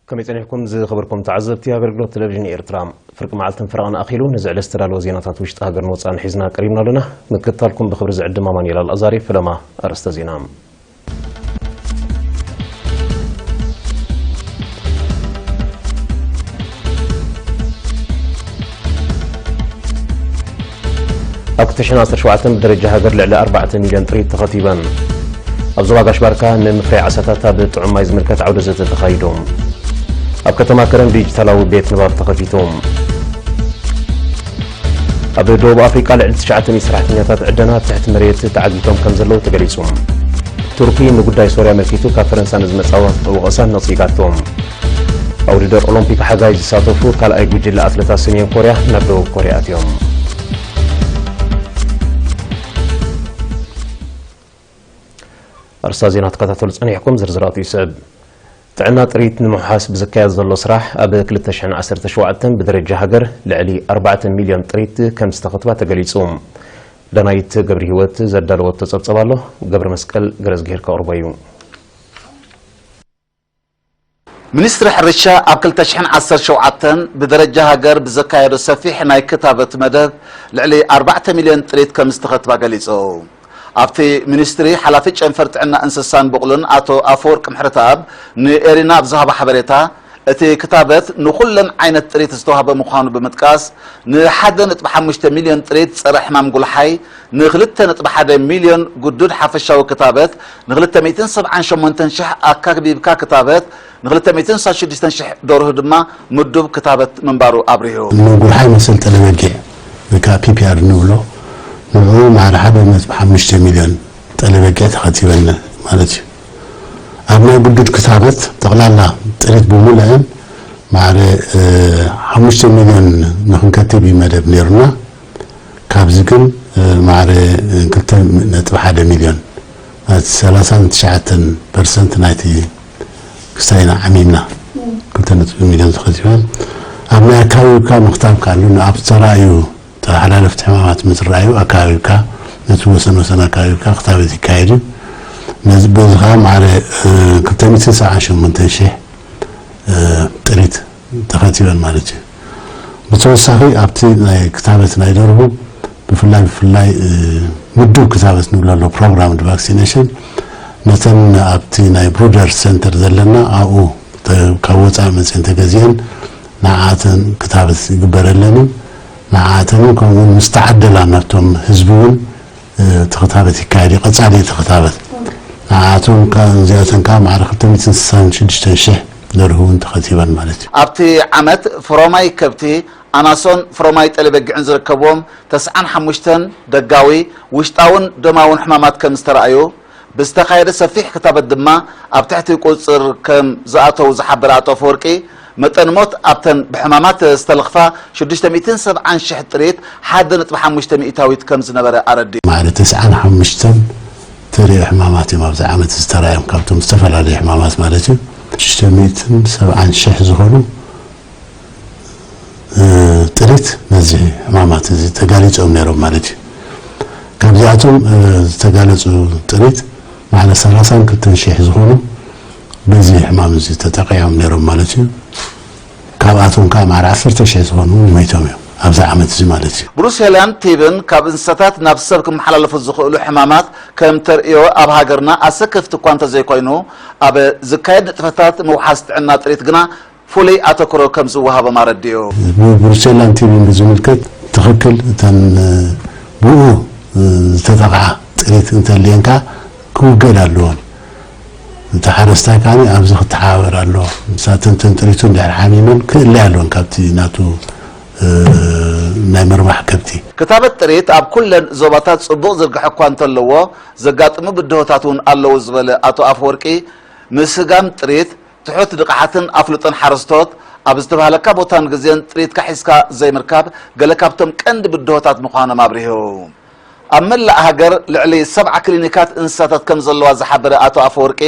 ከመይ ጸኒሕኩም ዝኸበርኩም ተዓዘብቲ ኣገልግሎት ቴሌቪዥን ኤርትራ? ፍርቂ መዓልትን ፈረቓን ኣኺሉ፣ ነዚ ዕለት ዝተዳለወ ዜናታት ውሽጢ ሃገርን ወጻእን ሒዝና ቀሪብና ኣለና። ምክትታልኩም ብኽብሪ ዝዕድም ኣማኑኤል ኣልኣዛር። ፈለማ ኣርእስተ ዜና። ኣብ ክልተ ሽሕን ዓሰርተ ሸውዓተን ብደረጃ ሃገር ልዕሊ ኣርባዕተ ሚልዮን ጥሪት ተኸቲበን። ኣብ ዞባ ጋሽ ባርካ ንምፍራይ ዓሳታት ኣብ ጥዑም ማይ ዝምልከት ዓውደ ዘተ ተኻይዱ። ኣብ ከተማ ከረን ዲጂታላዊ ቤት ንባብ ተኸፊቱ። ኣብ ደቡብ ኣፍሪቃ ልዕሊ ትሽዓተ ሚእቲ ሰራሕተኛታት ዕደና ትሕቲ መሬት ተዓጊቶም ከም ዘለዉ ተገሊጹ። ቱርኪ ንጉዳይ ሶርያ ኣመልኪቱ ካብ ፈረንሳ ንዝመጻ ወቐሳ ነጺጋቶ። ኣብ ውድድር ኦሎምፒክ ሓጋይ ዝሳተፉ ካልኣይ ጉጅለ ኣትለታት ሰሜን ኮርያ ናብ ደቡብ ኮርያ ኣትዮም። ኣርስታ ዜና ትከታተሉ ጸኒሕኩም፣ ዝርዝራቱ ይስዕብ። ጥዕና ጥሪት ንምውሓስ ብዝካየድ ዘሎ ስራሕ፣ ኣብ ክልተ ሽሕን ዓሰርተ ሸውዓተን ብደረጃ ሃገር ልዕሊ ኣርባዕተ ሚልዮን ጥሪት ከም ዝተኸትባ ተገሊጹ። ዳናይት ገብረ ህይወት ዘዳለወቶ ጸብጸብ ኣሎ። ገብረ መስቀል ገረዝግሄር ከቕርቦ እዩ። ሚኒስትሪ ሕርሻ ኣብ ክልተ ሽሕን ዓሰርተ ሸውዓተን ብደረጃ ሃገር ብዘካየዶ ሰፊሕ ናይ ክታበት መደብ ልዕሊ ኣርባዕተ ሚልዮን ጥሪት ከም ዝተኸትባ ገሊጹ። ኣብቲ ሚኒስትሪ ሓላፊ ጨንፈር ጥዕና እንስሳን ብቑልን ኣቶ ኣፈወርቅ ምሕረተኣብ ንኤሪና ኣብ ዝሃቦ ሓበሬታ፣ እቲ ክታበት ንኹለን ዓይነት ጥሪት ዝተዋህበ ምዃኑ ብምጥቃስ፣ ንሓደ ነጥቢ ሓሙሽተ ሚልዮን ጥሪት ጸረ ሕማም ጉልሓይ፣ ንክልተ ነጥቢ ሓደ ሚልዮን ግዱድ ሓፈሻዊ ክታበት፣ ንክልተ ሚእትን ሰብዓን ሸሞንተን ሽሕ ኣካቢብካ ክታበት፣ ንክልተ ሚእትን ስሳን ሽዱሽተን ሽሕ ደርሁ ድማ ምዱብ ክታበት ምንባሩ ኣብሪሁ። ንጉልሓይ መሰል ጠለበጊዕ ወይ ከዓ ፒ ፒ ኣር ንብሎ፣ ንዕኡ ማዕረ ሓደ ነጥቢ ሓሙሽተ ሚልዮን ጠለበጊዕ ተኸቲበን ማለት እዩ። ኣብ ናይ ግዱድ ክታበት ጠቕላላ ጥሪት ብምልአን ማዕረ ሓሙሽተ ሚልዮን ንክንከትብ እዩ መደብ ነይሩና። ካብዚ ግን ማዕረ ክልተ ነጥቢ ሓደ ሚልዮን፣ ሰላሳን ትሽዓተን ፐርሰንት ናይቲ ክስታይና ዓሚምና። ክልተ ነጥቢ ሚልዮን ተኸቲበን። ኣብ ናይ ኣካቢብካ ምኽታብ ካሉ ንኣብ ዝተራእዩ ተሓላለፍቲ ሕማማት ምስ ረኣዩ ኣካቢብካ ነቲ ወሰን ወሰን ኣካቢብካ ክታበት ይካየድ እዩ። ነዚ በዚ ከዓ ማዕረ ክልተ ሚእትን ሰብዓን ሸሞንተን ሽሕ ጥሪት ተኸቲበን ማለት እዩ። ብተወሳኺ ኣብቲ ናይ ክታበት ናይ ደርሁ ብፍላይ ብፍላይ ምዱብ ክታበት ንብሎ ኣሎ፣ ፕሮግራምድ ቫክሲኔሽን፣ ነተን ኣብቲ ናይ ብሩደር ሰንተር ዘለና ኣብኡ ካብ ወፃኢ መፅአን ተገዚአን ንዓኣተን ክታበት ይግበረለን እዩ። ንዓኣተን እውን ከምኡውን ምስ ተዓደላ ናብቶም ህዝቢ እውን እቲ ክታበት ይካየድ እዩ። ቀፃሊ እቲ ክታበት ንዓኣቶም እዚኣተን ከዓ ማዕረ ክልተ ሚእትን ስሳን ሽዱሽተን ሽሕ ደርሁ እውን ተኸቲበን ማለት እዩ። ኣብቲ ዓመት ፍሮማይ ከብቲ፣ ኣናሶን ፍሮማይ ጠሊ በጊዕን ዝርከብዎም ተስዓን ሓሙሽተን ደጋዊ፣ ውሽጣውን ደማውን ሕማማት ከም ዝተረኣዩ፣ ብዝተኻየደ ሰፊሕ ክታበት ድማ ኣብ ትሕቲ ቁፅፅር ከም ዝኣተዉ ዝሓበረ ኣቶ ኣፈወርቂ፣ መጠን ሞት ኣብተን ብሕማማት ዝተለኽፋ ሽዱሽተ ሚእትን ሰብዓን ሽሕ ጥሪት ሓደ ነጥቢ ሓሙሽተ ሚእታዊት ከም ዝነበረ ኣረዲኡ። ማዕረ ተስዓን ሓሙሽተን ተሪኦ ሕማማት እዮም ኣብዚ ዓመት ዝተራእዮም፣ ካብቶም ዝተፈላለዩ ሕማማት ማለት እዩ። ሽዱሽተ ሚእትን ሰብዓን ሽሕ ዝኾኑ ጥሪት ነዚ ሕማማት እዚ ተጋሊጾም ነይሮም ማለት እዩ። ካብዚኣቶም ዝተጋለጹ ጥሪት ማዕረ ሰላሳን ክልተን ሽሕ ዝኾኑ በዚ ሕማም እዚ ተጠቂዖም ነይሮም ማለት እዩ። ካብኣቶም ከዓ ማዕረ ዓሰርተ ሽሕ ዝኾኑ እውን ሞይቶም እዮም ኣብዚ ዓመት እዚ ማለት እዩ። ብሩሴላን ቲብን ካብ እንስሳታት ናብ ሰብ ክመሓላለፉ ዝኽእሉ ሕማማት ከም ተርእዮ ኣብ ሃገርና ኣሰከፍቲ እኳ እንተዘይኮይኑ፣ ኣብ ዝካየድ ንጥፈታት ምውሓስ ጥዕና ጥሪት ግና ፍሉይ ኣተኩሮ ከም ዝወሃቦም ኣረዲኡ። ብሩሴላን ቲብን ብዝምልከት ትኽክል እተን ብኡ ዝተጠቕዓ ጥሪት እንተልየንካ ክውገድ ኣለዎን። እቲ ሓረስታይ ከኣ ኣብዚ ክተሓባበር ኣለዎ። ንሳተን እተን ጥሪቱ እንድሕር ሓሚመን ክእለያ ኣለወን ካብቲ ናቱ ናይ ምርባሕ ከብቲ። ክታበት ጥሪት ኣብ ኩለን ዞባታት ጽቡቕ ዝርግሐ እኳ እንተለዎ፣ ዘጋጥሙ ብድሆታት እውን ኣለዉ ዝበለ ኣቶ ኣፈወርቂ፣ ምስጋም ጥሪት ትሑት ንቕሓትን ኣፍልጦን ሓረስቶት፣ ኣብ ዝተባህለካ ቦታን ግዜን ጥሪትካ ሒዝካ ዘይምርካብ ገለ ካብቶም ቀንዲ ብድሆታት ምዃኖም ኣብሪሁ። ኣብ መላእ ሃገር ልዕሊ ሰብዓ ክሊኒካት እንስሳታት ከም ዘለዋ ዝሓበረ ኣቶ ኣፈወርቂ፣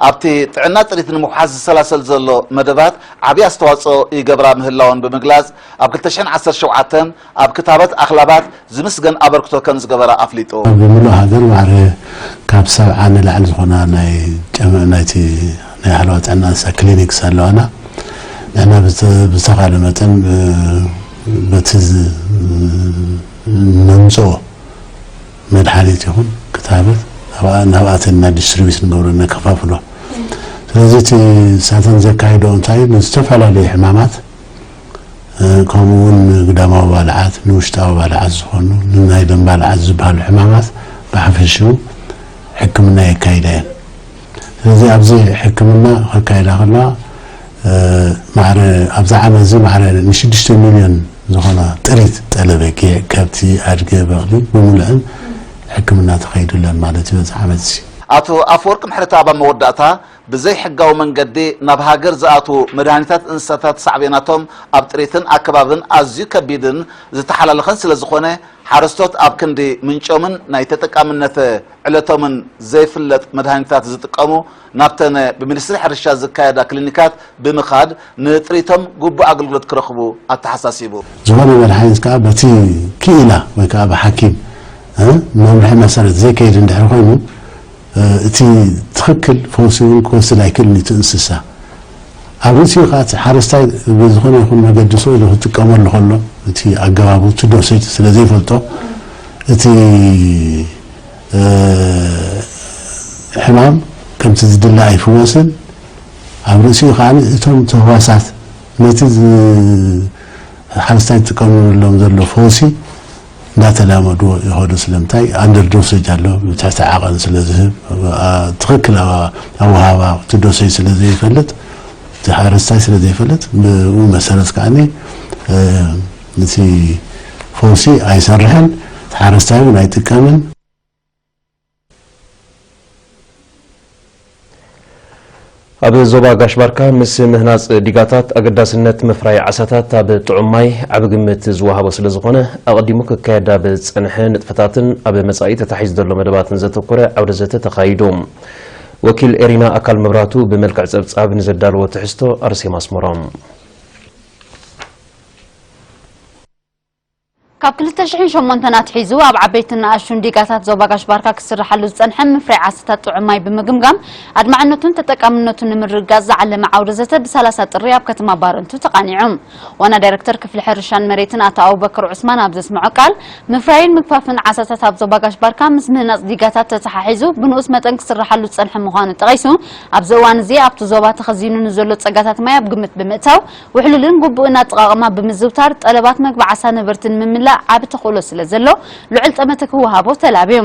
ኣብቲ ጥዕና ጥሪት ንምውሓስ ዝሰላሰል ዘሎ መደባት ዓብዪ ኣስተዋፅኦ ይገብራ ምህላወን ብምግላፅ፣ ኣብ ክልተ ሽሕን ዓሰርተ ሸውዓተን ኣብ ክታበት ኣኽላባት ዝምስገን ኣበርክቶ ከም ዝገበራ ኣፍሊጡ። ኣብ ምሉእ ሃገር ማዕረ ካብ ሰብዓ ንላዕሊ ዝኾና ናይ ጨመ ናይቲ ናይ ሓለዋ ጥዕና እንስሳ ክሊኒክስ ኣለዋና። ንሕና ብተ- ብዝተኻለ መጠን እ፣ በቲ ዝ- ነምፅኦ መድሓኒት ይኹን ክታበት ናብኣተና ዲስትሪቢዩት ንገብሮ ነከፋፍሎ። ስለዚ እቲ ሳተን ዘካይዶ እንታይ እዩ? ንዝተፈላለዩ ሕማማት ከምኡ እውን ንግዳማዊ ባልዓት ንውሽጣዊ ባልዓት ዝኾኑ ንናይ ደም ባልዓት ዝበሃሉ ሕማማት ብሓፈሽኡ ሕክምና የካይዳ እየን። ስለዚ ኣብዚ ሕክምና ከካይዳ ከለዋ ማዕረ ኣብዚ ዓመት እዚ ማዕረ ንሽዱሽተ ሚልዮን ዝኾና ጥሪት ጠለበ ጌዕ ከብቲ ኣድገ በቕሊ ብምሉአን ሕክምና ተኸይዱለን ማለት እዩ በዚ ዓመት እዚ። ኣቶ ኣፈወርቅ ምሕረተኣብ ኣብ መወዳእታ ብዘይ ሕጋዊ መንገዲ ናብ ሃገር ዝኣትዉ መድሃኒታት እንስሳታት ሳዕቤናቶም ኣብ ጥሪትን ኣከባብን ኣዝዩ ከቢድን ዝተሓላለኸን ስለ ዝኾነ ሓረስቶት ኣብ ክንዲ ምንጮምን ናይ ተጠቃምነት ዕለቶምን ዘይፍለጥ መድሃኒታት ዝጥቀሙ ናብተን ብሚኒስትሪ ሕርሻ ዝካየዳ ክሊኒካት ብምኻድ ንጥሪቶም ግቡእ ኣገልግሎት ክረኽቡ ኣተሓሳሲቡ። ዝኾነ መድሃኒት ከዓ በቲ ክኢላ ወይ ከዓ ብሓኪም መምርሒ መሰረት ዘይከይድ እንድሕር ኮይኑ እቲ ትኽክል ፈውሲ እውን ክወስድ ኣይክእልን እቲ እንስሳ ኣብ ርእሲኡ ከዓ እቲ ሓረስታይ ብዝኾነ ይኹን መገዲ ስቕ ኢሉ ክጥቀመሉ ከሎ እቲ ኣገባቡ እቲ ዶሴጅ ስለ ዘይፈልጦ እቲ ሕማም ከምቲ ዝድለ ኣይፍወስን ኣብ ርእሲኡ ከዓ እቶም ተህዋሳት ነቲ ሓረስታይ ዝጥቀመሎም ዘሎ ፈውሲ እንዳተላመድዎ ይኸዱ ስለምንታይ ኣንደር ዶሴጅ ኣሎ ብትሕቲ ዓቐን ስለ ዝህብ ትኽክል ኣወሃባ እቲ ዶሴጅ ስለ ዘይፈልጥ እቲ ሓረስታይ ስለ ዘይፈልጥ ብኡ መሰረት ከዓ እቲ ፈውሲ ኣይሰርሕን እቲ ሓረስታይ እውን ኣይጥቀምን። ኣብ ዞባ ጋሽ ባርካ ምስ ምህናፅ ዲጋታት ኣገዳስነት ምፍራይ ዓሳታት ኣብ ጥዑም ማይ ዓቢ ግምት ዝወሃቦ ስለዝኾነ ኣቐዲሙ ክካየድ ኣብ ዝፀንሐ ንጥፈታትን ኣብ መፃኢ ተታሒዙ ዘሎ መደባትን ዘተኮረ ዓውደ ዘተ ተኻይዱ። ወኪል ኤሪና ኣካል መብራቱ ብመልክዕ ፀብፃብ ንዘዳለዎ ትሕዝቶ ኣርሴማ ኣስመሮም። ካብ ክልተ ሽሕን ሸሞንተን ኣትሒዙ ኣብ ዓበይትን ንኣሽቱን ዲጋታት ዞባ ጋሽ ባርካ ክስርሓሉ ዝጸንሐ ምፍራይ ዓሳታት ጥዑም ማይ ብምግምጋም ኣድማዕነቱን ተጠቃምነቱን ንምርግጋጽ ዝዓለመ ዓውደ ዘተ ብ ሰላሳ ጥሪ ኣብ ከተማ ባረንቱ ተቓኒዑ። ዋና ዳይረክተር ክፍሊ ሕርሻን መሬትን ኣቶ ኣቡበከር ዑስማን ኣብ ዘስምዖ ቃል፣ ምፍራይን ምግፋፍን ዓሳታት ኣብ ዞባ ጋሽ ባርካ ምስ ምህናጽ ዲጋታት ተተሓሒዙ ብንኡስ መጠን ክስርሓሉ ዝጸንሐ ምዃኑ ጠቒሱ፣ ኣብዚ እዋን እዚ ኣብቲ ዞባ ተኸዚኑ ንዘሎ ጸጋታት ማይ ኣብ ግምት ብምእታው፣ ውሕሉልን ግቡእን ኣጠቓቕማ ብምዝውታር፣ ጠለባት መግቢ ዓሳ ነበርቲ ንምምላእ ዓቢ ተኽእሎ ስለ ዘሎ፣ ልዑል ጠመተ ክወሃቦ ተላብዩ።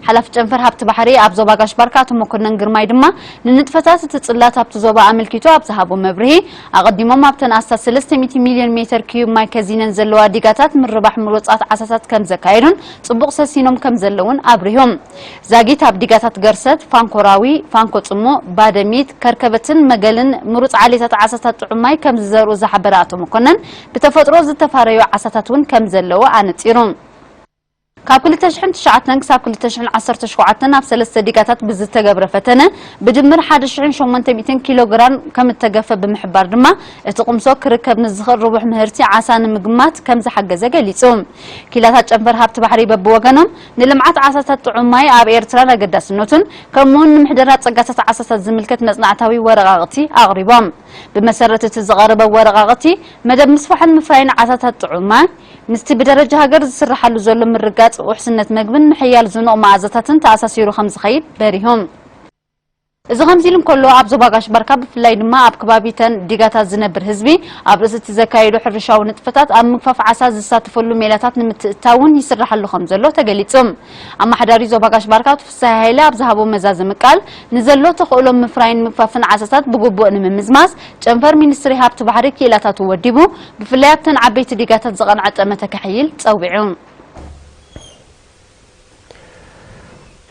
ሓላፊ ጨንፈር ሃብቲ ባሕሪ ኣብ ዞባ ጋሽ ባርካ ኣቶ መኮነን ግርማይ ድማ፣ ንንጥፈታት እቲ ጽላት ኣብቲ ዞባ ኣመልኪቱ ኣብ ዝሃቦ መብርሂ፣ ኣቐዲሞም ኣብተን ኣስታት ሰለስተ ሚእቲ ሚልዮን ሜተር ክዩብ ማይ ከዚነን ዘለዋ ዲጋታት ምርባሕ ምሩጻት ዓሳታት ከም ዘካየዱን ጽቡቕ ሰሲኖም ከም ዘለውን ኣብሪሆም። ዛጊት ኣብ ዲጋታት ገርሰት፣ ፋንኮ ራዊ፣ ፋንኮ ጽሞ፣ ባደሚት፣ ከርከበትን መገልን ምሩጽ ዓሌታት ዓሳታት ጥዑም ማይ ከም ዝዘርኡ ዝሓበረ ኣቶ መኮነን፣ ብተፈጥሮ ዝተፋረዩ ዓሳታት እውን ከም ዘለዉ ኣነጺሩ። ካብ ክልተ ሽሕን ትሽዓተን ክሳብ ክልተ ሽሕን ዓሰርተ ሸውዓተን ኣብ ሰለስተ ዲጋታት ብዝተገብረ ፈተነ ብድምር ሓደ ሽሕን ሸሞንተ ሚእትን ኪሎ ግራም ከም እተገፈ ብምሕባር ድማ፣ እቲ ቁምሶ ክርከብ ንዝኽእል ርቡሕ ምህርቲ ዓሳ ንምግማት ከም ዝሓገዘ ገሊጹ። ክኢላታት ጨንፈር ሃብቲ ባሕሪ በብወገኖም፣ ንልምዓት ዓሳታት ጥዑም ማይ ኣብ ኤርትራን ኣገዳስነቱን፣ ከምኡ'ውን ንምሕደራ ጸጋታት ዓሳታት ዝምልከት መጽናዕታዊ ወረቓቕቲ ኣቕሪቦም። ብመሰረት እቲ ዝቐረበ ወረቓቕቲ፣ መደብ ምስፋሕን ምፍራይን ዓሳታት ጥዑም ማይ፣ ምስቲ ብደረጃ ሃገር ዝስርሓሉ ዘሎ ምርጋጽ ውሕስነት መግብን ምሕያል ዝኑቕ መኣዛታትን ተኣሳሲሩ ከም ዝኸይድ በሪሆም። እዚ ከምዚ ኢሉ እንከሎ፣ ኣብ ዞባ ጋሽ ባርካ ብፍላይ ድማ ኣብ ከባቢተን ዲጋታት ዝነብር ህዝቢ፣ ኣብ ርእሲ እቲ ዘካየዶ ሕርሻዊ ንጥፈታት ኣብ ምግፋፍ ዓሳ ዝሳተፈሉ ሜላታት ንምትእትታውን ይስርሓሉ ከም ዘሎ ተገሊጹ። ኣመሓዳሪ ዞባ ጋሽ ባርካ ኣቶ ፍስሃ ሃይለ ኣብ ዝሃቦ መዛዘሚ ቃል፣ ንዘሎ ተኽእሎ ምፍራይን ምግፋፍን ዓሳታት ብግቡእ ንምምዝማዝ፣ ጨንፈር ሚኒስትሪ ሃብቲ ባሕሪ ክኢላታቱ ወዲቡ፣ ብፍላይ ኣብተን ዓበይቲ ዲጋታት ዝቐንዐ ጠመተ ከሕይል ጸዊዑ።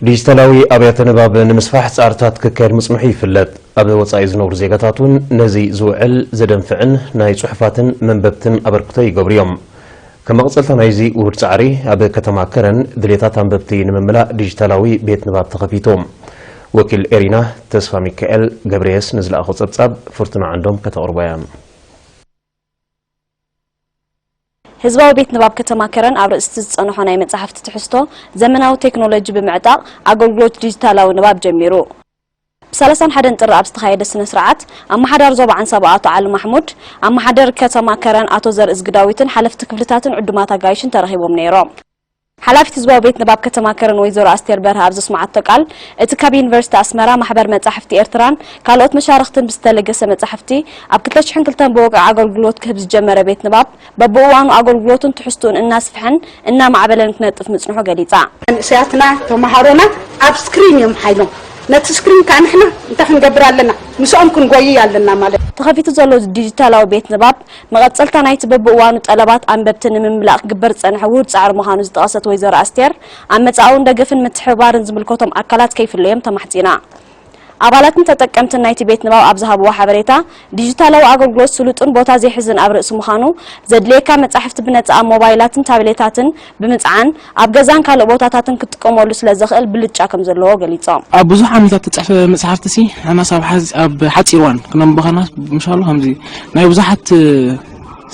ዲጂታላዊ ኣብያተ ንባብ ንምስፋሕ ፃዕርታት ክካየድ ምፅንሑ ይፍለጥ። ኣብ ወፃኢ ዝነብሩ ዜጋታት እውን ነዚ ዝውዕል ዘደንፍዕን ናይ ፅሑፋትን መንበብትን ኣበርክቶ ይገብሩ እዮም። ከም መቐፀልታ ናይዚ ውሁድ ፃዕሪ ኣብ ከተማ ከረን ድሌታት ኣንበብቲ ንምምላእ ዲጂታላዊ ቤት ንባብ ተኸፊቱ። ወኪል ኤሪና ተስፋ ሚካኤል ገብረየስ ንዝለኣኾ ፀብፃብ ፍርቱና ዓንዶም ከተቕርቦ እያ። ህዝባዊ ቤት ንባብ ከተማ ከረን ኣብ ርእሲ እቲ ዝጸንሖ ናይ መጻሕፍቲ ትሕዝቶ፣ ዘመናዊ ቴክኖሎጂ ብምዕጣቕ ኣገልግሎት ዲጂታላዊ ንባብ ጀሚሩ። ብ ሰላሳን ሓደን ጥሪ ኣብ ዝተኻየደ ስነ ስርዓት፣ ኣመሓዳሪ ዞባ ዓንሰባ ኣቶ ዓሊ ማሕሙድ፣ ኣመሓዳሪ ከተማ ከረን ኣቶ ዘርእዝጊ ዳዊትን ሓለፍቲ ክፍልታትን ዕዱማት ኣጋይሽን ተረኺቦም ነይሮም። ሓላፊት ህዝባዊ ቤት ንባብ ከተማ ከረን ወይዘሮ ኣስቴር በርሀ ኣብ ዘስመዓቶ ቃል፣ እቲ ካብ ዩኒቨርሲቲ ኣስመራ፣ ማሕበር መጻሕፍቲ ኤርትራን ካልኦት መሻርኽትን ብዝተለገሰ መጻሕፍቲ፣ ኣብ ክልተ ሽሕን ክልተን ብወግዒ ኣገልግሎት ክህብ ዝጀመረ ቤት ንባብ፣ በብእዋኑ ኣገልግሎቱን ትሕዝትኡን እናስፍሐን እናማዕበለን ክነጥፍ ምጽንሑ ገሊጻ። መንእሰያትና፣ ተመሃሮና ኣብ ስክሪን እዮም ሓይሎም። ነቲ ስክሪን ከዓ ንሕና እንታይ ክንገብር ኣለና? ምስኦም ክንጎይይ ኣለና ማለት እዩ። ተኸፊቱ ዘሎ ዲጂታላዊ ቤት ንባብ፣ መቐጸልታ ናይቲ በብእዋኑ ጠለባት ኣንበብቲ ንምምላእ ክግበር ዝጸንሐ ውሁድ ጻዕሪ ምዃኑ ዝጠቐሰት ወይዘሮ ኣስቴር፣ ኣብ መጻኢ እውን ደገፍን ምትሕብባርን ዝምልከቶም ኣካላት ከይፍለዮም ተማሕጺና። ኣባላትን ተጠቀምትን ናይቲ ቤት ንባብ ኣብ ዝሃብዎ ሓበሬታ፣ ዲጂታላዊ ኣገልግሎት ስሉጥን ቦታ ዘይሕዝን ኣብ ርእሲ ምዃኑ፣ ዘድልየካ መጻሕፍቲ ብነጻ ኣብ ሞባይላትን ታብሌታትን ብምጽዓን፣ ኣብ ገዛን ካልእ ቦታታትን ክትጥቀመሉ ስለ ዘኽእል ብልጫ ከም ዘለዎ ገሊጾም። ኣብ ብዙሕ ዓመታት ተጻሕፈ መጻሕፍቲ ሲ፣ ንሕናስ ኣብ ሓጺ-፣ ኣብ ሓጺር እዋን ክነንብቦ ከለና፣ ምሻሎ ከምዚ ናይ ብዙሓት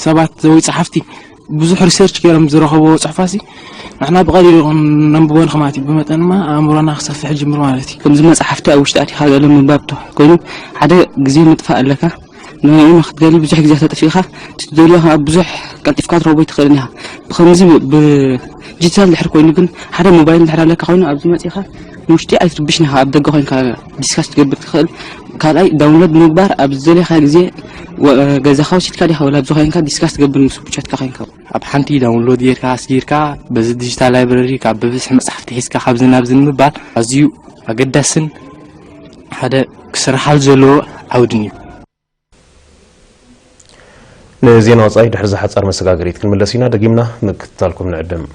ሰባት ወይ ጸሓፍቲ ብዙሕ ሪሰርች ገይሮም ዝረኸብዎ ጽሑፋሲ፣ ንሕና ብቐሊሉ ነንብቦ ንኽማት እዩ። ብመጠን ድማ ኣእምሮና ክሰፍሕ ይጅምር ማለት እዩ። ከምዚ መጽሓፍቲ ኣብ ውሽጢ ኣቲኻ ገለ ምንባብ ትኾ-፣ ኮይኑ፣ ሓደ ግዜ ምጥፋእ ኣለካ። ንዕኡ ንክትገሊ ብዙሕ ግዜ ተጠፊእኻ፣ እቲ ትደልዮ ኣብ ብዙሕ ቀልጢፍካ ትረኽቦ ኣይትኽእልን ኢኻ። ብኸምዚ ብ-፣ ብዲጂታል ድሕር ኮይኑ ግን፣ ሓደ ሞባይል ድሕር ኣለካ ኮይኑ፣ ኣብዚ መጺኻ ንውሽጢ ኣይትርብሽን ኢኻ። ኣብ ደገ ኮይንካ ዲስካስ ትገብር ትኽእል። ካልኣይ፣ ዳውንሎድ ንምግባር ኣብ ዝደለኻ ግዜ ወ-፣ ገዛኻ ወሲድካ ዲኻ፣ ወላ ኣብዚ ኮይንካ ዲስካስ ትገብር ምስ ብቻትካ ኮይንካ። ኣብ ሓንቲ ዳውንሎድ ጌርካ ኣስጊርካ፣ በዚ ዲጂታል ላይብረሪ ካብ ብብዝሒ መጻሕፍቲ ሒዝካ ካብዚ ናብዚ ንምባል ኣዝዩ ኣገዳስን ሓደ ክስርሓሉ ዘለዎ ዓውድን እዩ። ንዜና ወጻኢ ድሕሪ ዝሓጻር መሰጋገሪት ክንምለስ ኢና። ደጊምና ምክትታልኩም ንዕድም።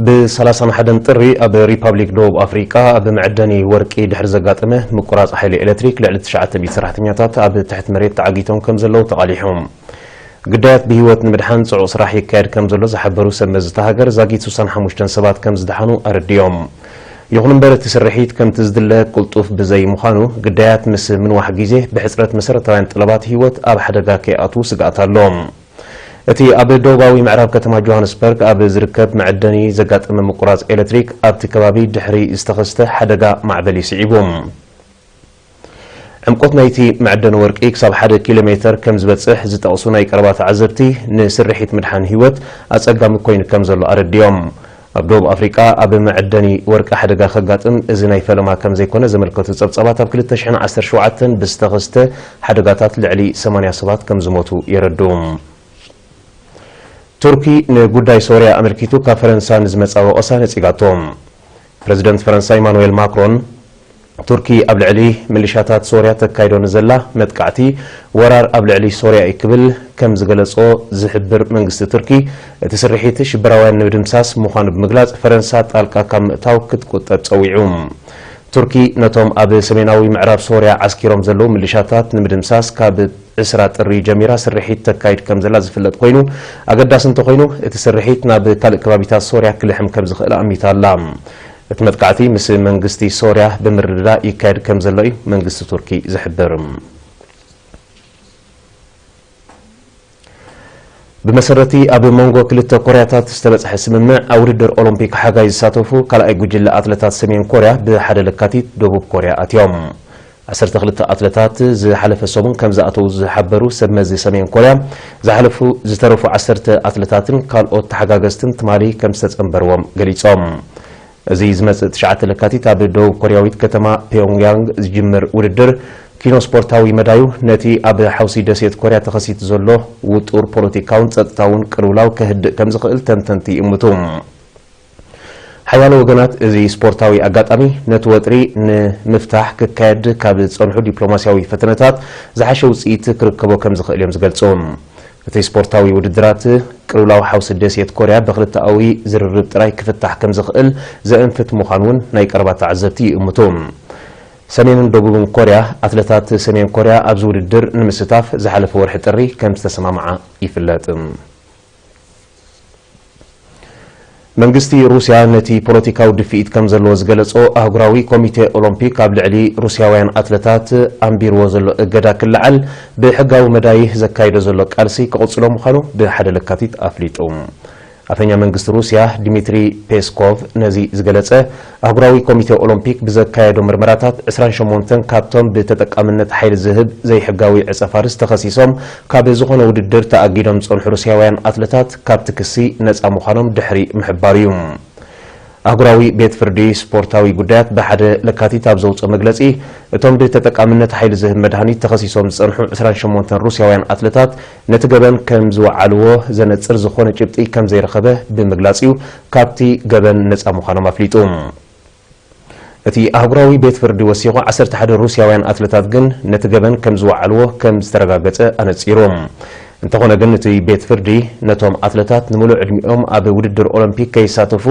ብ31 ጥሪ ኣብ ሪፓብሊክ ደቡብ ኣፍሪቃ ኣብ መዕደኒ ወርቂ ድሕሪ ዘጋጠመ ምቁራጽ ሓይሊ ኤሌክትሪክ ልዕሊ ትሽዓተ ሚእቲ ሰራሕተኛታት ኣብ ትሕቲ መሬት ተዓጊቶም ከም ዘለዉ ተቓሊሑ። ግዳያት ብህይወት ንምድሓን ጽዑቕ ስራሕ ይካየድ ከም ዘሎ ዝሓበሩ ሰብ መዚ እታ ሃገር፣ ዛጊት ስሳን ሓሙሽተን ሰባት ከም ዝደሓኑ ኣረዲኦም። ይኹን እምበር፣ እቲ ስርሒት ከምቲ ዝድለ ቅልጡፍ ብዘይምዃኑ፣ ግዳያት ምስ ምንዋሕ ግዜ ብሕጽረት መሰረታውያን ጠለባት ህይወት ኣብ ሓደጋ ከይኣትዉ ስግኣት ኣሎ። እቲ ኣብ ደቡባዊ ምዕራብ ከተማ ጆሃንስበርግ ኣብ ዝርከብ መዐደኒ ዘጋጠመ ምቁራጽ ኤሌክትሪክ፣ ኣብቲ ከባቢ ድሕሪ ዝተኸስተ ሓደጋ ማዕበል እዩ ስዒቡ። ዕምቆት ናይቲ መዐደኒ ወርቂ ክሳብ ሓደ ኪሎ ሜተር ከም ዝበጽሕ ዝጠቕሱ ናይ ቀረባ ተዓዘብቲ፣ ንስርሒት ምድሓን ህይወት ኣጸጋሚ ኮይኑ ከም ዘሎ ኣረዲኦም። ኣብ ደቡብ ኣፍሪቃ ኣብ መዐደኒ ወርቂ ሓደጋ ከጋጥም እዚ ናይ ፈለማ ከም ዘይኮነ ዘመልከቱ ጸብጻባት፣ ኣብ ክልተ ሽሕን ዓሰርተ ሸውዓተን ብዝተኸስተ ሓደጋታት ልዕሊ ሰማንያ ሰባት ከም ዝሞቱ የረድኡ። ቱርኪ ንጉዳይ ሶርያ ኣመልኪቱ ካብ ፈረንሳ ንዝመጻ ወቐሳ ነጺጋቶ። ፕረዚደንት ፈረንሳ ኢማኑኤል ማክሮን፣ ቱርኪ ኣብ ልዕሊ ሚሊሻታት ሶርያ ተካይዶ ንዘላ መጥቃዕቲ፣ ወራር ኣብ ልዕሊ ሶርያ እዩ ክብል ከም ዝገለጾ ዝሕብር መንግስቲ ቱርኪ፣ እቲ ስርሒት ሽበራውያን ንምድምሳስ ምዃኑ ብምግላጽ፣ ፈረንሳ ጣልቃ ካብ ምእታው ክትቁጠብ ጸዊዑ። ቱርኪ ነቶም ኣብ ሰሜናዊ ምዕራብ ሶርያ ዓስኪሮም ዘለዉ ሚሊሻታት ንምድምሳስ ካብ ዕስራ ጥሪ ጀሚራ ስርሒት ተካይድ ከም ዘላ ዝፍለጥ ኮይኑ፣ ኣገዳሲ እንተኾይኑ፣ እቲ ስርሒት ናብ ካልእ ከባቢታት ሶርያ ክልሕም ከም ዝኽእል ኣሚታ ኣላ። እቲ መጥቃዕቲ ምስ መንግስቲ ሶርያ ብምርድዳእ ይካየድ ከም ዘሎ እዩ መንግስቲ ቱርኪ ዝሕብር። ብመሰረቲ ኣብ መንጎ ክልተ ኮርያታት ዝተበጽሐ ስምምዕ፣ ኣብ ውድድር ኦሎምፒክ ሓጋይ ዝሳተፉ ካልኣይ ጉጅለ ኣትለታት ሰሜን ኮርያ ብሓደ ለካቲት ደቡብ ኮርያ ኣትዮም። ዓሰርተ ክልተ ኣትለታት ዝሓለፈ ሰሙን ከም ዝኣተዉ ዝሓበሩ ሰብ መዚ ሰሜን ኮርያ፣ ዝሓለፉ ዝተረፉ ዓሰርተ ኣትለታትን ካልኦት ተሓጋገዝትን ትማሊ ከም ዝተጸንበርዎም ገሊጾም። እዚ ዝመጽእ ትሽዓተ ለካቲት ኣብ ደቡብ ኮርያዊት ከተማ ፒዮንግያንግ ዝጅምር ውድድር ኪኖ ስፖርታዊ መዳዩ፣ ነቲ ኣብ ሓውሲ ደሴት ኮርያ ተኸሲቱ ዘሎ ውጡር ፖለቲካውን ጸጥታውን ቅልውላው ከህድእ ከም ዝኽእል ተንተንቲ ይእምቱ። ሓያሎ ወገናት፣ እዚ ስፖርታዊ ኣጋጣሚ ነቲ ወጥሪ ንምፍታሕ ክካየድ ካብ ዝጸንሑ ዲፕሎማስያዊ ፈተነታት ዝሓሸ ውጽኢት ክርከቦ ከም ዝኽእል እዮም ዝገልጹ። እቲ ስፖርታዊ ውድድራት ቅልውላው ሓውሲ ደሴት ኮርያ ብክልተኣዊ ዝርርብ ጥራይ ክፍታሕ ከም ዝኽእል ዘእንፍት ምዃኑ እውን ናይ ቀረባ ተዓዘብቲ ይእምቱ። ሰሜንን ደቡብን ኮርያ፣ ኣትለታት ሰሜን ኮርያ ኣብዚ ውድድር ንምስታፍ ዝሓለፈ ወርሒ ጥሪ ከም ዝተሰማምዓ ይፍለጥ። መንግስቲ ሩስያ ነቲ ፖለቲካዊ ድፍኢት ከም ዘለዎ ዝገለጾ ኣህጉራዊ ኮሚቴ ኦሎምፒክ፣ ኣብ ልዕሊ ሩስያውያን ኣትለታት ኣንቢርዎ ዘሎ እገዳ ክለዓል ብሕጋዊ መዳይ ዘካይዶ ዘሎ ቃልሲ ክቕጽሎ ምዃኑ ብሓደ ለካቲት ኣፍሊጡ። ኣፈኛ መንግስቲ ሩስያ ዲሚትሪ ፔስኮቭ ነዚ ዝገለጸ፣ ኣህጉራዊ ኮሚቴ ኦሎምፒክ ብዘካየዶ ምርመራታት፣ ዕስራን ሸሞንተን ካብቶም ብተጠቃምነት ሓይሊ ዝህብ ዘይሕጋዊ ዕጸ ፋርስ ተኸሲሶም ካብ ዝኾነ ውድድር ተኣጊዶም ዝጸንሑ ሩስያውያን ኣትለታት ካብቲ ክሲ ነጻ ምዃኖም ድሕሪ ምሕባሩ እዩ። ኣህጉራዊ ቤት ፍርዲ ስፖርታዊ ጉዳያት ብሓደ ለካቲት ኣብ ዘውፅኦ መግለጺ፣ እቶም ብተጠቃምነት ሓይሊ ዝህብ መድሃኒት ተኸሲሶም ዝጸንሑ ዕስራን ሸሞንተን ሩስያውያን ኣትለታት ነቲ ገበን ከም ዝወዓልዎ ዘነጽር ዝኾነ ጭብጢ ከም ዘይረኸበ ብምግላጽ እዩ ካብቲ ገበን ነጻ ምዃኖም ኣፍሊጡ። እቲ ኣህጉራዊ ቤት ፍርዲ ወሲኹ፣ ዓሰርተ ሓደ ሩስያውያን ኣትለታት ግን ነቲ ገበን ከም ዝወዓልዎ ከም ዝተረጋገጸ ኣነጺሩ። እንተኾነ ግን፣ እቲ ቤት ፍርዲ ነቶም ኣትለታት ንምሉእ ዕድሚኦም ኣብ ውድድር ኦሎምፒክ ከይሳተፉ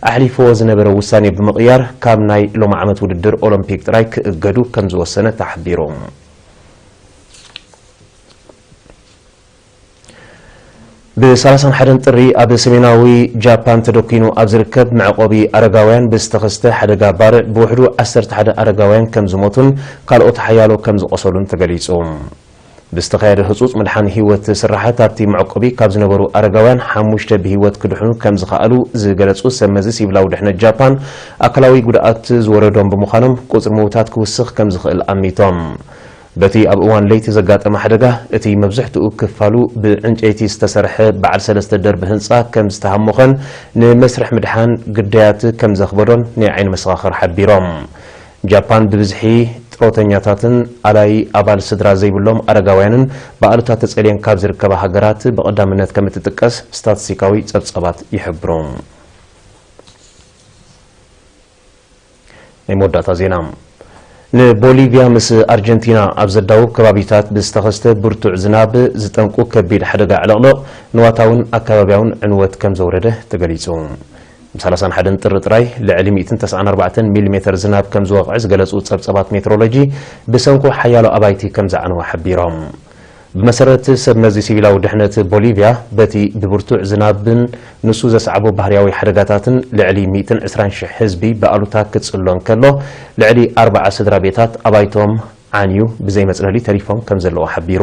ኣሕሊፍዎ ዝነበረ ውሳኔ ብምቕያር፣ ካብ ናይ ሎሚ ዓመት ውድድር ኦሎምፒክ ጥራይ ክእገዱ ከም ዝወሰነ ተሓቢሩ። ብ ሰላሳን ሓደን ጥሪ ኣብ ሰሜናዊ ጃፓን ተደኲኑ ኣብ ዝርከብ መዕቆቢ ኣረጋውያን ብዝተኸስተ ሓደጋ ባርዕ ብውሕዱ ዓሰርተ ሓደ ኣረጋውያን ከም ዝሞቱን ካልኦት ሓያሎ ከም ዝቖሰሉን ተገሊጹ። ብዝተኻየደ ህጹጽ ምድሓን ህይወት ስራሓት፣ ኣብቲ መዕቆቢ ካብ ዝነበሩ ኣረጋውያን ሓሙሽተ ብህይወት ክድሕኑ ከም ዝኸኣሉ ዝገለጹ ሰብ መዚ ሲቪላዊ ድሕነት ጃፓን፣ ኣካላዊ ጉድኣት ዝወረዶም ብምዃኖም ቁጽሪ ምዉታት ክውስኽ ከም ዝኽእል ኣሚቶም። በቲ ኣብ እዋን ለይቲ ዘጋጠመ ሓደጋ፣ እቲ መብዝሕትኡ ክፋሉ ብዕንጨይቲ ዝተሰርሐ በዓል ሰለስተ ደርቢ ህንጻ ከም ዝተሃሞኸን ንመስርሕ ምድሓን ግዳያት ከም ዘኽበዶን ናይ ዓይኒ መሰኻኽር ሓቢሮም። ጃፓን ብብዝሒ ጥሮተኛታትን ኣላይ ኣባል ስድራ ዘይብሎም ኣረጋውያንን ብኣሉታ ተጸልየን ካብ ዝርከባ ሃገራት ብቐዳምነት ከም እትጥቀስ ስታትስቲካዊ ጸብጻባት ይሕብሩ። ናይ መወዳእታ ዜና። ንቦሊቪያ ምስ ኣርጀንቲና ኣብ ዘዳውብ ከባቢታት ብዝተኸስተ ብርቱዕ ዝናብ ዝጠንቁ ከቢድ ሓደጋ ዕለቕለቕ ንዋታውን ኣከባቢያውን ዕንወት ከም ዘውረደ ተገሊጹ። ብ ሰላሳን ሓደን ጥሪ ጥራይ ልዕሊ ሚእትን ተስዓን ኣርባዕተን ሚሊሜተር ዝናብ ከም ዝወቕዐ ዝገለጹ ጸብጻባት ሜትሮሎጂ፣ ብሰንኩ ሓያሎ ኣባይቲ ከም ዝዓነዋ ሓቢሮም። ብመሰረት ሰብ መዚ ሲቪላዊ ድሕነት ቦሊቪያ፣ በቲ ብብርቱዕ ዝናብን ንሱ ዘስዓቦ ባህርያዊ ሓደጋታትን ልዕሊ ሚእትን ዕስራን ሽሕ ህዝቢ ብኣሉታ ክጽሎ እንከሎ፣ ልዕሊ ኣርብዓ ስድራ ቤታት ኣባይቶም ዓንዩ ብዘይ መጽለሊ ተሪፎም ከም ዘለዉ ሓቢሩ።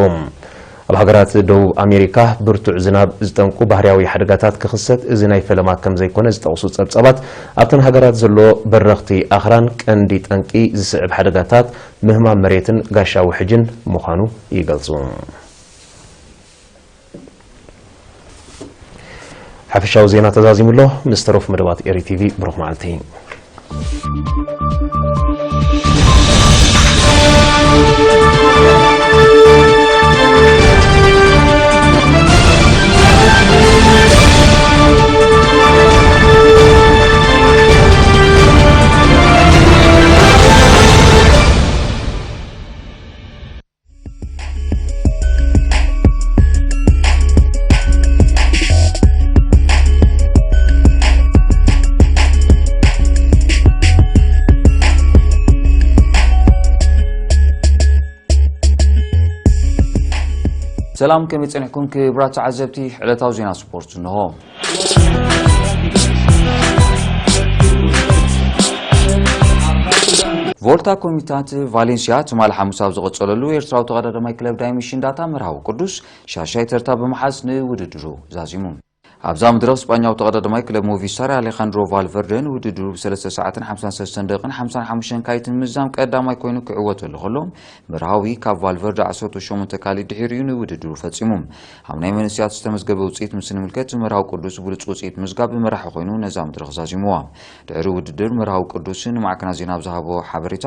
ኣብ ሃገራት ደቡብ ኣሜሪካ ብርቱዕ ዝናብ ዝጠንቁ ባህርያዊ ሓደጋታት ክኽሰት እዚ ናይ ፈለማ ከም ዘይኮነ ዝጠቕሱ ጸብጻባት፣ ኣብተን ሃገራት ዘሎ በረኽቲ ኣኽራን ቀንዲ ጠንቂ ዝስዕብ ሓደጋታት ምህማም መሬትን ጋሻ ውሕጅን ምዃኑ ይገልጹ። ሓፈሻዊ ዜና ተዛዚሙ ኣሎ። ምስ ተረፉ መደባት ኤሪ ቲቪ ብሩኽ መዓልቲ። ሰላም፣ ከመይ ጸኒሕኩም ክቡራት ተዓዘብቲ? ዕለታዊ ዜና ስፖርት እንሆ። ቮልታ ኮሚታት ቫሌንሲያ ትማሊ ሓሙስ ኣብ ዝቐጸለሉ፣ ኤርትራዊ ተቐዳዳማይ ክለብ ዳይመንሽን ዳታ መርሃዊ ቅዱስ ሻሻይ ተርታ ብምሓዝ ንውድድሩ ዛዚሙ። ኣብዛ መድረኽ ስጳኛዊ ተቐዳዳማይ ክለብ ሞቪስታር ኣሌኻንድሮ ቫልቨርደ ንውድድሩ ብሰለስተ ሰዓትን ሓምሳን ሰለስተን ደቂቕን ሓምሳን ሓሙሽተን ካይትን ምዛም ቀዳማይ ኮይኑ ክዕወተሉ ከሎ፣ መርሃዊ ካብ ቫልቨርደ ዓሰርተ ሸሞንተ ካሊድ ድሒሩ እዩ ንውድድሩ ፈጺሙ። ኣብ ናይ መንእሰያት ዝተመዝገበ ውጽኢት ምስ ንምልከት፣ መርሃዊ ቅዱስ ብሉጽ ውጽኢት ምዝጋብ ብመራሒ ኮይኑ ነዛ መድረኽ ዛዚምዋ። ድሕሪ ውድድር መርሃዊ ቅዱስ ንማዕከናት ዜና ኣብ ዝሃቦ ሓበሬታ፣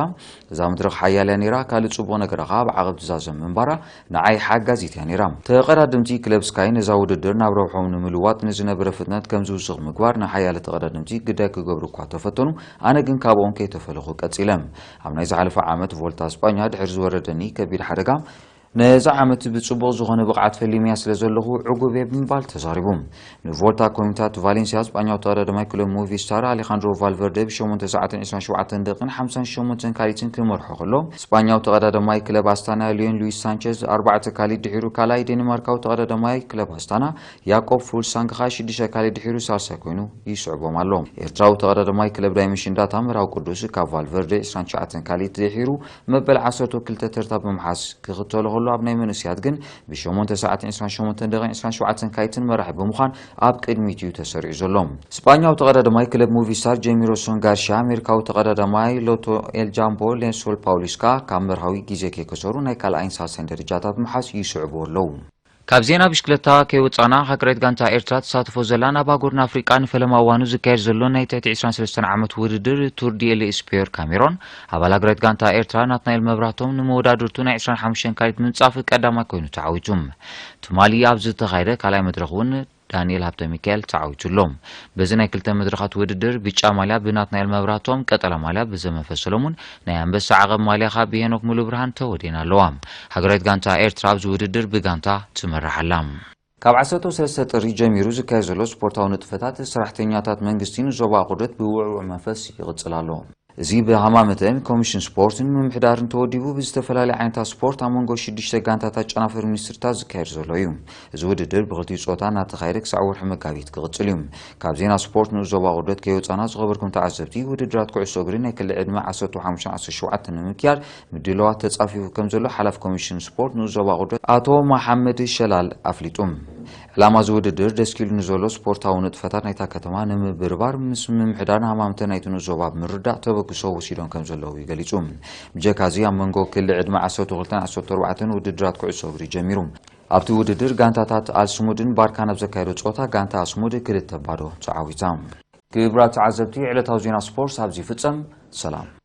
እዛ መድረኽ ሓያል እያ ነይራ፣ ካልእ ጽቡቕ ነገር ከኣ ኣብ ዓቐብ ትዛዘም ምንባራ ንዓይ ሓጋዚት እያ ነይራ። ተቐዳደምቲ ክለብ ስካይ ነዛ ውድድር ናብ ረብሖም ንምልዋጥ ንዝነበረ ፍጥነት ከም ዝውስኽ ምግባር ንሓያለ ተቐዳደምቲ ግዳይ ክገብሩ እኳ ተፈተኑ፣ ኣነ ግን ካብኦም ከይተፈለኹ ቀጺለ። ኣብ ናይ ዝሓለፈ ዓመት ቮልታ ስጳኛ ድሕሪ ዝወረደኒ ከቢድ ሓደጋ፣ ነዚ ዓመት ብጽቡቕ ዝኾነ ብቕዓት ፈሊመያ ስለ ዘለኹ ዕጉብ እየ ብምባል ተዛሪቡ። ንቮልታ ኮሚታት ቫሌንሲያ ስጳኛዊ ተቐዳዳማይ ክለብ ሙቪስታር ኣሌኻንድሮ ቫልቨርደ ብሸሞንተ ሰዓትን ዕስራን ሸውዓተን ደቂቕን ሓምሳን ሸሞንተን ካሊትን ክመርሖ ከሎ፣ ስጳኛዊ ተቐዳዳማይ ክለብ ኣስታና ሊዮን ሉዊስ ሳንቸዝ ኣርባዕተ ካሊት ድሒሩ ካልኣይ፣ ዴንማርካዊ ተቐዳዳማይ ክለብ ኣስታና ያቆብ ፉልሳንግ ኸኣ ሽዱሽተ ካሊት ድሒሩ ሳልሳይ ኮይኑ ይስዕቦም ኣሎ። ኤርትራዊ ተቐዳዳማይ ክለብ ዳይመንሽን ዳታ ምራዊ ቅዱስ ካብ ቫልቨርደ ዕስራን ትሽዓተን ካሊት ድሒሩ መበል ዓሰርተ ክልተ ተርታ ብምሓዝ ክኽተሎ ከሎ፣ ኣብ ናይ መንእስያት ግን ብሸሞንተ ሰዓትን ዕስራን ሸሞንተን ደቂቕን ዕስራን ሸውዓተን ካሊትን መራሒ ብምዃን ኣብ ቅድሚት እዩ ተሰሪዑ ዘሎ። ስጳኛዊ ተቐዳዳማይ ክለብ ሙቪስታር ጀሚሮሶን ጋርሺያ ኣሜሪካዊ ተቐዳዳማይ ሎቶ ኤል ጃምቦ ሌንሶል ፓውሊስ ከኣ ካብ መርሃዊ ግዜ ከይከሰሩ ናይ ካልኣይን ሳልሳይን ደረጃታት ምሓዝ ይስዕቡ ኣለዉ። ካብ ዜና ብሽክለታ ከይወጻና፣ ሃገራዊት ጋንታ ኤርትራ ትሳተፎ ዘላ ናብ ኣህጉርና ኣፍሪቃ ንፈለማ እዋኑ ዝካየድ ዘሎ ናይ ትሕቲ ዕስራን ሰለስተን ዓመት ውድድር ቱር ዲ ኤል ኤስፒዮር ካሜሮን፣ ኣባል ሃገራዊት ጋንታ ኤርትራ ናትናኤል መብራህቶም ንመወዳድርቱ ናይ ዕስራን ሓሙሽተን ካሊት ብምንጻፍ ቀዳማይ ኮይኑ ተዓዊቱ። ትማሊ ኣብ ዝተኻየደ ካልኣይ መድረኽ እውን ዳንኤል ሃብተ ሚካኤል ተዓዊቱ ኣሎ። በዚ ናይ ክልተ መድረኻት ውድድር ብጫ ማልያ ብናትናኤል መብራህቶም፣ ቀጠላ ማልያ ብዘመፈ ሰሎሙን፣ ናይ ኣንበሳ ዓቐብ ማልያ ኸኣ ብሄኖክ ሙሉብርሃን ተወዲኤን ኣለዋ። ሃገራዊት ጋንታ ኤርትራ ኣብዚ ውድድር ብጋንታ ትመርሕ ኣላ። ካብ ዓሰርተ ሰለስተ ጥሪ ጀሚሩ ዝካየድ ዘሎ ስፖርታዊ ንጥፈታት ሰራሕተኛታት መንግስቲ ንዞባ ኣቑርደት ብውዕውዕ መንፈስ ይቕጽል ኣሎ። እዚ ብሃማመተን ኮሚሽን ስፖርትን ምምሕዳርን ተወዲቡ ብዝተፈላለየ ዓይነታት ስፖርት ኣብ መንጎ ሽዱሽተ ጋንታታት ጨናፍር ሚኒስትሪታት ዝካየድ ዘሎ እዩ። እዚ ውድድር ብኽልቲኡ ጾታ እናተኻየደ ክሳዕ ወርሒ መጋቢት ክቕጽል እዩ። ካብ ዜና ስፖርት ንኡስ ዞባ ኣቑርደት ከይወጻና ዝኸበርኩም ተዓዘብቲ፣ ውድድራት ኩዕሶ እግሪ ናይ ክሊ ዕድመ ዓሰርተ ሓሙሽተ ዓሰርተ ሸውዓተ ንምክያድ ምድላዋት ተጻፊፉ ከም ዘሎ ሓላፊ ኮሚሽን ስፖርት ንኡስ ዞባ ኣቑርደት ኣቶ መሓመድ ሸላል ኣፍሊጡ። ዕላማ እዚ ውድድር ደስኪሉ ንዘሎ ስፖርታዊ ንጥፈታት ናይታ ከተማ ንምብርባር ምስ ምምሕዳር ሃማምተ ናይቲ ንኡስ ዞባ ብምርዳእ ተበግሶ ወሲዶም ከም ዘለዉ እዩ ገሊጹ። ብጀካ እዚ ኣብ መንጎ ክሊ ዕድመ ዓሰርተ ክልተን ዓሰርተ ኣርባዕተን ውድድራት ኩዕሶ እግሪ ጀሚሩ። ኣብቲ ውድድር ጋንታታት ኣልስሙድን ባርካን ኣብ ዘካየዶ ጸወታ ጋንታ ኣስሙድ ክልተ ባዶ ተዓዊታ። ክቡራት ተዓዘብቲ፣ ዕለታዊ ዜና ስፖርት ኣብዚ ይፍጸም። ሰላም።